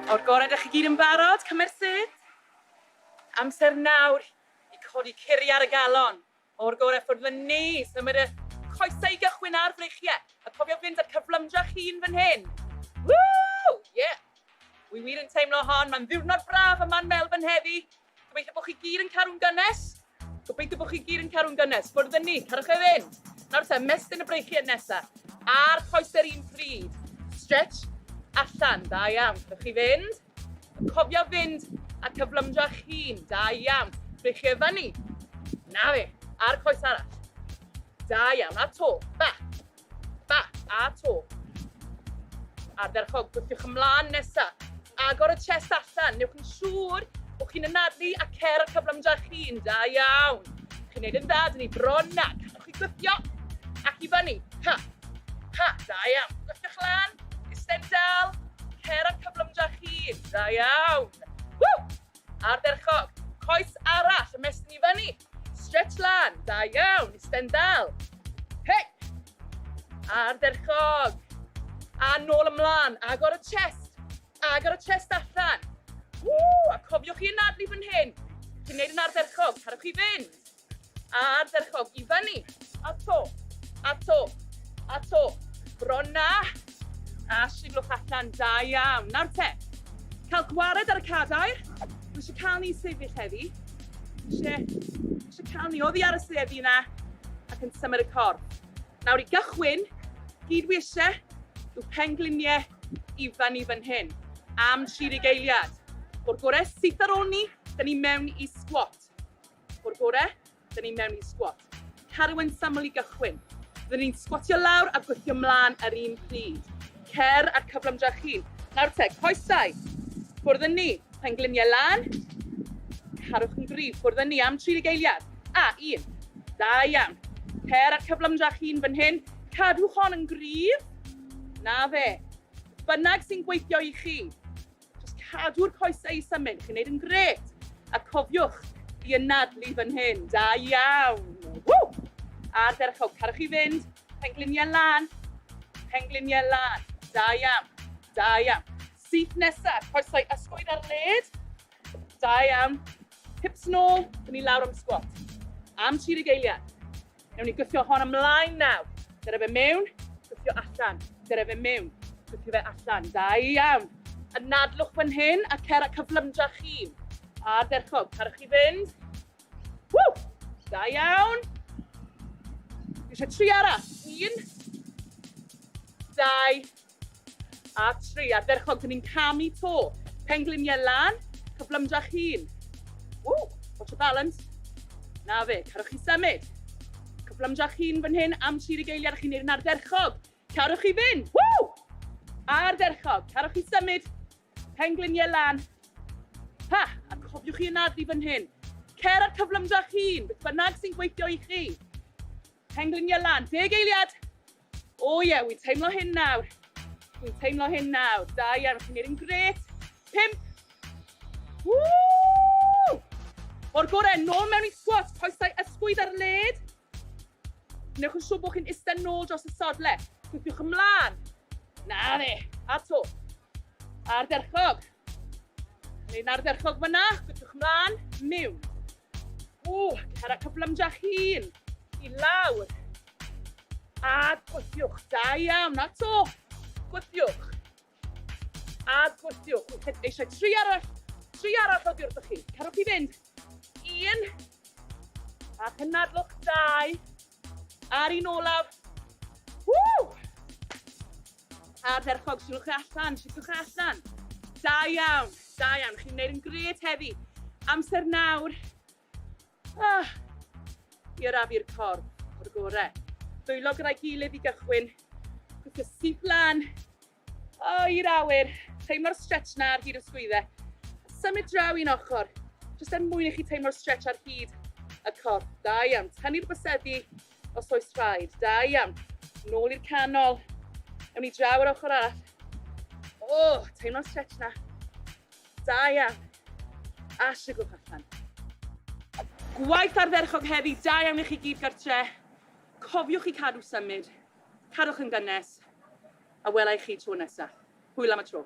O'r gorau, ydych chi gyd yn barod? Cymer sedd. Amser nawr i codi curi ar y galon. O'r gorau ffwrdd fy ni, symud y coesau i gychwyn ar freichiau. A cofio fynd ar cyflymdra chi'n fan hyn. Woo! Yeah! Wi wir yn teimlo hon, mae'n ddiwrnod braf yma'n Melbourne heddi. Gobeithio bod chi gyd yn cadw'n gynnes. Gobeithio bod chi gyd yn cadw'n gynnes. Ffwrdd yn ni, cadwch e fynd. Nawr te, mestyn y breichiau nesaf. A'r coesau'r un pryd. Stretch allan, da iawn. Cadwch chi fynd. Cofio fynd a cyflymdra chi'n, da iawn. Breichiau fyny. Na fe, a'r coes arall. Da iawn, a to, ba, ba, a to. Ardderchog, gwthiwch ymlaen nesa. Agor y chest allan, newch yn siŵr bod chi'n anadlu a cer y cyflymdra chi'n, da iawn. Chi'n neud yn dda, dyn ni bron na. Cadwch chi gwthio ac i fyny. Ha, ha, da iawn. Gwthiwch lan, isten dal, cer y cyflymdra chi'n, da iawn. Woo! Ardderchog. Coes arall, ymestyn i fyny. Stretch lan, da iawn, isten dal. Hei! Ardderchog. A nôl ymlaen, agor y chest. Agor y chest allan. Woo! A cofiwch chi anadlu fan hyn. Chi'n neud yn ardderchog, cadwch chi fynd. Ardderchog, i fyny. A to, a to, a to. Bron na. A siglwch allan, da iawn. Nawr te, cael gwared ar y cadair. Dwi eisiau cael ni sefyll heddi. Dwi eisiau cael ni oddi ar y seddi yna ac yn symud y corff. Nawr i gychwyn, gyd wi eisiau yw pengliniau i fyny fan hyn am 30 eiliad. O'r gorau, syth ar ôl ni, da ni mewn i squat. O'r gorau, da ni mewn i squat. Cadw yn syml i gychwyn. Byddwn ni'n squatio lawr a gweithio mlaen ar un pryd. Cer a'r cyflymdra chi'n. Nawr te, coesau. Ffwrdd yn ni. Pengliniau lan. Carwch yn gryf. Ffwrdd yn ni am 30 eiliad. A, un. Da iawn. Cer a'r cyflymdra chi'n fan hyn. Cadwch hon yn gryf. Na fe. Bynnag sy'n gweithio i chi. Just cadw'r coesau i symud, chi'n neud yn gret. A cofiwch i anadlu fan hyn. Da iawn. Woo! Ardderchog. Cadwch chi fynd. Pengliniau lan. Pengliniau lan. Da iawn. Da iawn. Syth nesaf. Coesau ysgwydd ar led. Da iawn. Hips nôl. Dyn ni lawr am squat. Am 30 eiliad. Newn ni gwthio hon ymlaen nawr. Dyra fe mewn, gwthio allan. Dyra fe mewn, gwthio fe allan. Da iawn. Anadlwch fan hyn a cer a cyflymdra chi. Ardderchog. Carwch chi fynd. Woo! Da iawn. Dwi eisiau tri arall. 1, 2, a 3. Ardderchog, dyn ni'n camu to. Pengliniau lan, cyflymdra'ch hun. Woo, watch your balance. Na fe, carwch chi symud. Cyflymdra'ch hun fan hyn am 30 eiliad, chi'n neud yn ardderchog. Carwch chi fynd. Woo! Ardderchog, carwch chi symud. Pengliniau lan. Ha, a cofiwch chi anadlu fan hyn. Cer ar cyflymdra'ch hun, beth bynnag sy'n gweithio i chi. Pengliniau lan, 10 eiliad. O ie, wy'n teimlo hyn nawr. Wy'n teimlo hyn nawr. Da iawn, chi'n neud yn gret. 5. Woo! O'r gorau, nôl mewn i squat, coesau ysgwydd ar led. Newch yn siŵr bod chi'n eistedd nôl dros y sodle. Gweithiwch ymlaen. Na fe, a to. Ardderchog. Neu'n ardderchog fyna, gweithiwch ymlaen, miwn. Ww, cer a cyflymdra'ch hun. I lawr. A gwthiwch. Da iawn, na to. Gwthiwch. A gwthiwch. Eisiau tri arall. Tri arall oddi wrthych chi. Cerwch i fynd. 1. A cynadlwch 2. A'r un olaf. Woo! Ardderchog, siwch allan, siwch allan. Da iawn, da iawn. Chi'n gwneud yn gret heddi. Amser nawr. Ah, i arafu'r corff o'r gorau. Dwylo gyda'i gilydd i gychwyn. Gwthio syth lan. O, i'r awyr. Teimlo'r stretch na ar hyd y sgwyddau. Symud draw un ochr. Jyst er mwyn i chi teimlo'r stretch ar hyd y corff. Da iawn. Tynnu'r byseddi os oes rhaid. Da iawn. Nôl i'r canol. Ewn ni draw yr ochr arall. O, oh, teimlo'r stretch na. Da iawn. A siglwch allan. Gwaith ardderchog heddi, da iawn i chi gyd gartre. Cofiwch i cadw symud, cadwch yn gynnes, a wela i chi tro nesa. Hwyl am y tro.